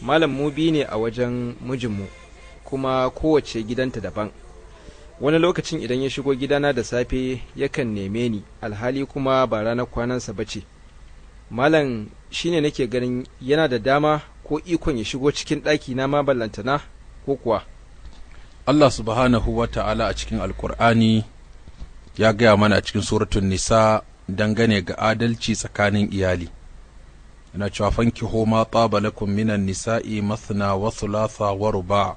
Malam, mu biyu ne a wajen mijinmu, kuma kowace gidanta daban. Wani lokacin idan ya shigo gidana da safe yakan neme ni, alhali kuma ba ranar kwanansa ba ce. Malam, shine nake ganin yana da dama ko ikon ya shigo cikin ɗaki na ma ballantana ko kuwa? Allah subhanahu wa ta'ala a cikin Alƙur'ani ya gaya mana a cikin suratun Nisa dangane ga adalci tsakanin iyali. Yana cewa fankihu ma taba lakum minan nisa'i mathna wa thulatha wa ruba'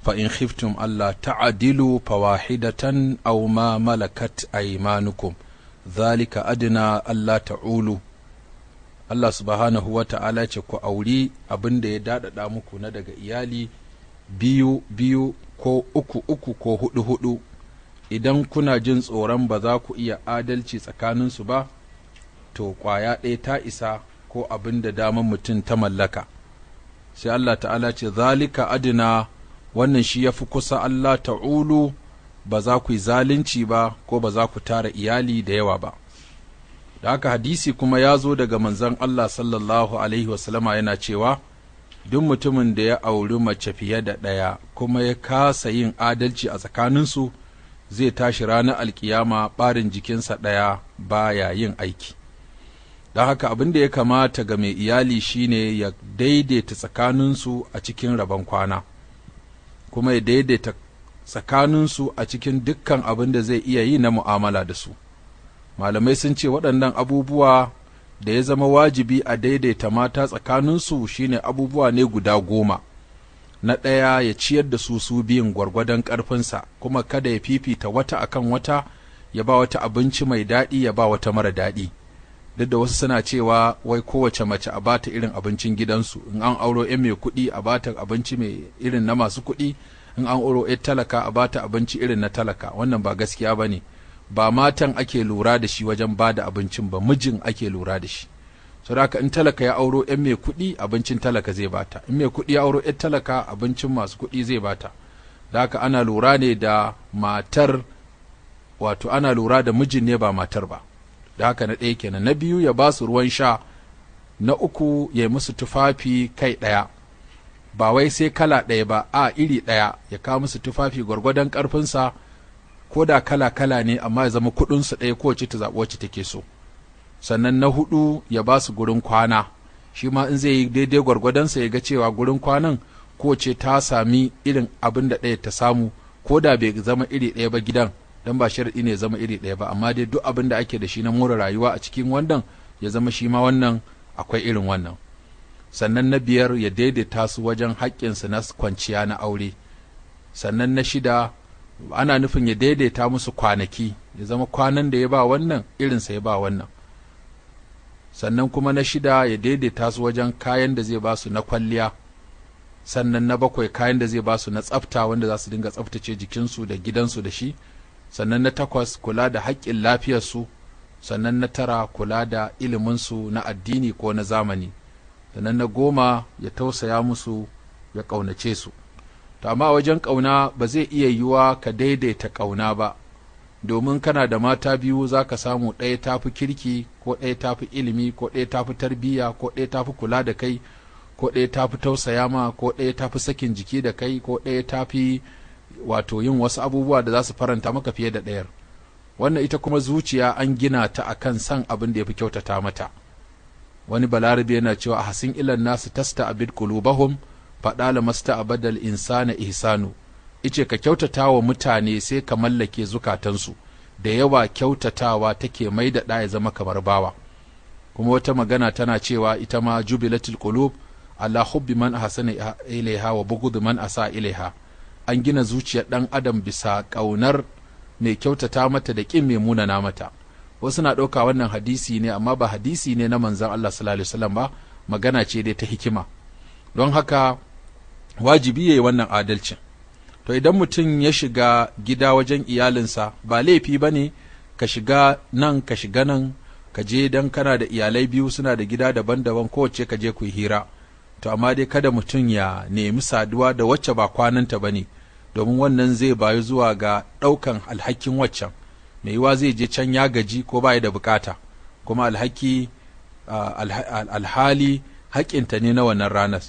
fa in khiftum alla ta'dilu fawahidatan aw ma malakat aymanukum dhalika adna alla ta'ulu. Allah subhanahu wa ta'ala ce ku auri abin da ya daɗaɗa muku na daga iyali biyu biyu ko uku uku ko hudu hudu, idan kuna jin tsoron ba za ku iya adalci tsakaninsu ba, to ƙwaya ɗaya ta isa ko abin da daman mutum ta mallaka. Sai Allah ta'ala ce zalika adina, wannan shi ya fi kusa Allah ta'ulu, ba za ku yi zalunci ba ko ba za ku tara iyali da yawa ba. Da haka hadisi kuma ya zo daga manzon Allah sallallahu alaihi wasallama yana cewa duk mutumin da ya auri mace fiye da ɗaya kuma ya kasa yin adalci a tsakaninsu, zai tashi ranar alkiyama ɓarin jikinsa ɗaya baya yin aiki. Don haka abin da ya kamata ga mai iyali shine ya daidaita tsakaninsu a cikin rabon kwana, kuma ya daidaita tsakaninsu a cikin dukkan abin da zai iya yi na mu'amala da su. Malamai sun ce waɗannan abubuwa da ya zama wajibi a daidaita mata tsakaninsu shine abubuwa ne guda 10. Na ɗaya, ya ciyar da su su biyun gwargwadon ƙarfinsa, kuma kada ya fifita wata akan wata, ya ba wata abinci mai daɗi ya ba wata mara daɗi. Duk da wasu suna cewa wai kowace mace a bata irin abincin gidansu, in an auro 'yan mai kuɗi a bata abinci mai irin na masu kuɗi, in an auro 'yan talaka a bata abinci irin na talaka. Wannan ba gaskiya ba ne. Ba matan ake lura da shi wajen ba da abincin ba, mijin ake lura da shi. Saboda in talaka ya auro 'yan mai kuɗi, abincin talaka zai bata, in mai kuɗi ya auro 'yan talaka, abincin masu kuɗi zai bata. Da haka ana lura ne da matar, wato ana lura da mijin ne ba matar ba. Da haka na ɗaya kenan. Na biyu, ya ba su ruwan sha. Na uku, ya yi musu tufafi kai ɗaya, ba wai sai kala ɗaya ba, a iri ɗaya, ya kawo musu tufafi gwargwadon ƙarfinsa, ko da kala-kala ne, amma ya zama kuɗinsu ɗaya, kowace ta zaɓi wacce take so. Sannan na hudu, ya ba su gurin kwana, shi ma in zai yi daidai gwargwadonsa ya ga cewa gurin kwanan kowace ta sami irin abin da ɗaya ta samu, ko da bai zama iri ɗaya ba gidan, don ba sharaɗi ne ya zama iri ɗaya ba, amma dai duk abin da ake da shi na more rayuwa a cikin wannan ya zama shi ma wannan akwai irin wannan. Sannan na biyar, ya daidaita su wajen haƙƙinsu na kwanciya na aure. Sannan na shida, ana nufin ya daidaita musu kwanaki, ya zama kwanan da ya ba wannan irinsa ya ba wannan. Sannan kuma na shida, ya daidaita su wajen kayan da zai ba su na kwalliya. Sannan na bakwai, kayan da zai ba su na tsafta, wanda za su dinga tsaftace jikinsu da gidansu da shi. Sannan na takwas, kula da haƙƙin lafiyarsu. Sannan na tara, kula da iliminsu na addini ko na zamani. Sannan na 10, ya tausaya musu, ya ƙaunace su. To amma wajen ƙauna ba zai iya yiwuwa ka daidaita ƙauna ba, domin kana da mata biyu za ka samu ɗaya tafi kirki, ko ɗaya tafi ilimi, ko ɗaya tafi tarbiyya, ko ɗaya tafi kula da kai, ko ɗaya tafi tausaya ma, ko ɗaya tafi sakin jiki da kai, ko ɗaya tafi wato yin wasu abubuwa da za su faranta maka fiye da ɗayar. Wannan ita kuma zuciya an gina ta akan san abin da ya fi kyautata mata. Wani Balarabe yana cewa hasin ilan nasu tasta abid qulubahum faɗala masta abadal insana ihsanu. Ice ka kyautata wa mutane sai ka mallake zukatansu, da yawa kyautatawa take mai da ɗa ya zama kamar bawa. Kuma wata magana tana cewa ita ma jubilatul qulub ala hubbi man ahsana ilaiha wa bughd man asa ilaiha. An gina zuciyar ɗan adam bisa ƙaunar mai kyautata mata da ƙin mai munana mata. Wasu na ɗauka wannan hadisi ne, amma ba hadisi ne na manzon Allah sallallahu alaihi wasallam ba, magana ce dai ta hikima. Don haka wajibi yayi wannan adalcin. To idan mutum ya shiga gida wajen iyalinsa, ba laifi ba ne ka shiga nan ka shiga nan, ka je don kana da iyalai biyu suna da gida daban-daban, kowace ka je ku yi hira. To amma dai kada mutum ya nemi saduwa da wacce ba kwananta ba ne, domin wannan zai bayu zuwa ga ɗaukan alhakin waccan. Mai yiwa zai je can ya gaji ko ba da bukata, kuma alhaki alhali haƙƙinta ne na wannan ranar.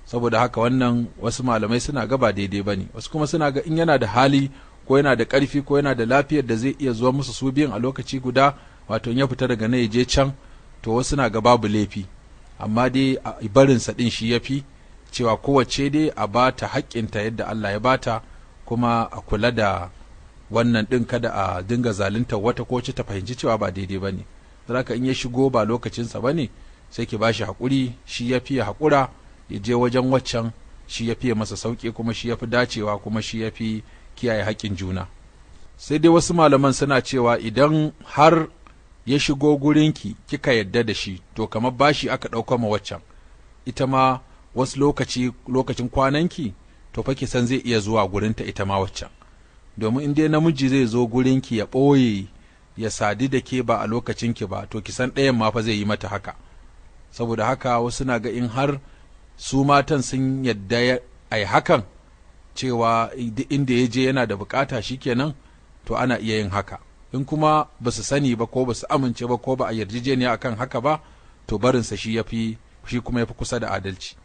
Saboda haka wannan wasu malamai suna ga ba daidai ba ne, wasu kuma suna ga in yana da hali ko yana da ƙarfi ko yana da lafiyar da zai iya zuwa musu su biyun a lokaci guda, wato in ya fita daga nan ya je can, to wasu na ga babu laifi. Amma dai barinsa ɗin shi ya fi, cewa kowace dai a ba ta haƙƙinta yadda Allah ya bata, kuma a kula da wannan ɗin, kada a dinga zalunta wata ko ta fahimci cewa ba daidai ba ne. Zaka in ya shigo ba lokacinsa ba ne, sai ki bashi haƙuri, shi ya fiye haƙura ya je wajen waccan, shi ya fiye masa sauƙi, kuma shi ya fi dacewa, kuma shi ya fi kiyaye haƙƙin juna. Sai dai wasu malaman suna cewa idan har ya shigo gurinki kika yadda da shi, to kamar bashi aka ɗauka ma waccan, ita ma wasu lokaci lokacin kwananki, to fa ki san zai iya zuwa gurinta ita ma waccan. Domin in dai namiji zai zo gurinki ya ɓoye ya sadu da ke ba a lokacinki ba, to ki san ɗayan ma fa zai yi mata haka. Saboda haka wasu na ga in har su matan sun yadda a yi hakan, cewa inda ya je yana da bukata shikenan, to ana iya yin haka. In kuma ba su sani ba ko ba su amince ba ko ba a yarjejeniya akan haka ba, to barinsa shi ya fi, shi kuma ya fi kusa da adalci.